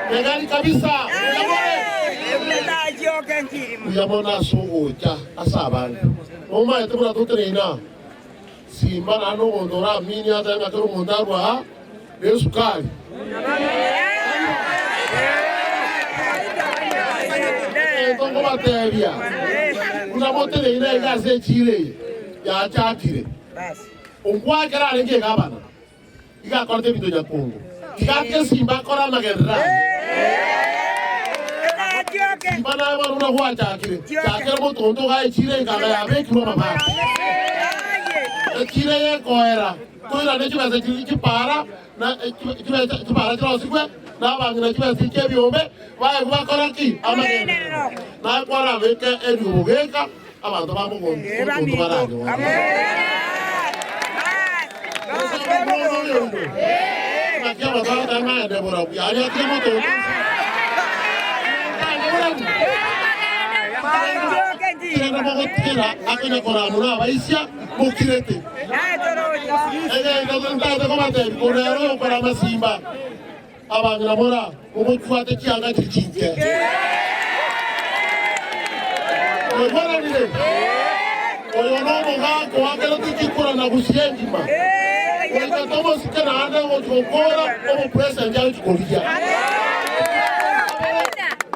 Tegari kabisa. Mbuya more. Mbuya mono ase ogocha ase abande. Nomaete buna toteneine aa. Simba naende omonto oraminie atebe ng'a kera omonto arwe aa nesukari. Egento nkobatebia, buna moteneine aiga ase echiira eye yachakire, Onkwa ekero arenge egabana, iga akorete ebinto nyakongo. Tiga ake Simba akore amagenderero aye. Simba naye bono buna gwachakire, chakera motonto iga echiira enkanga yabekirwe amabati. Echiira eye ekoera, toirane chibesa chiria chipara na chibesa chipara chirosigwe, na abang'ina chibesa chi'ebiombe baegwe bakore ki? Amagenderero. Naye kwarabeke eriogo geka, Abanto ba mogondo omonto baranyore. Naki abanto bagoteeba ng'a ende borabu, yaani atire motonto inse. Ande borabu. Kende mogotigera akonya koramwa nabaisia mokirete. Egento ntaete kobatebia korwa ere oyokora amasimba, abang'ina mora momochwate chianga chiri chinke. Mwaigwananire? Oyo nomogaka oakerete chikura na gusii engima. Goika tomosike naende ogochia gokora obopresident agochia korigia.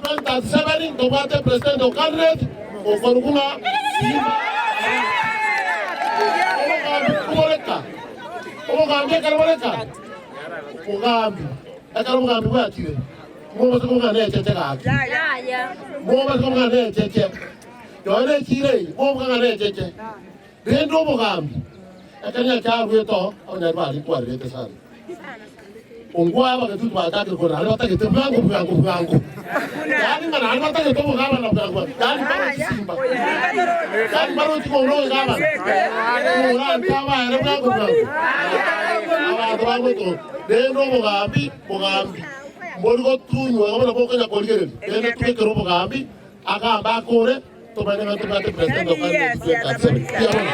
2037 ntobwate president o candidate okorokwa ng'a Simba Arati. Obogambi tiboreka. Obogambi ekero boreka? Obogambi ekero obogambi bwachire. Mobase kobua necheche gaki. Mobase kobua necheche. Nonya nechiira eye, mobua ng'a necheche. Rende obogambi, ekero Nyasae aruete oo, abanyari baria nkwarerete sana. Ongwae abagetutu bachakire korera naende batagete bwango bwango bwango. Yaani ng'a naende batagete obogabana bwango bwango. Yaani mbarochi simba. Yaani mbarochi bono oyo gabana. Oranche abaere bwango bwango. Abanto bagoto. Rende obogambi, bogambi. Mbori gotunywa iga buna bokonya korigereria, rende tubekere obogambi, agambe akore, tomanye ng'a ntobwate president o candidate 2037. Mbuya mono.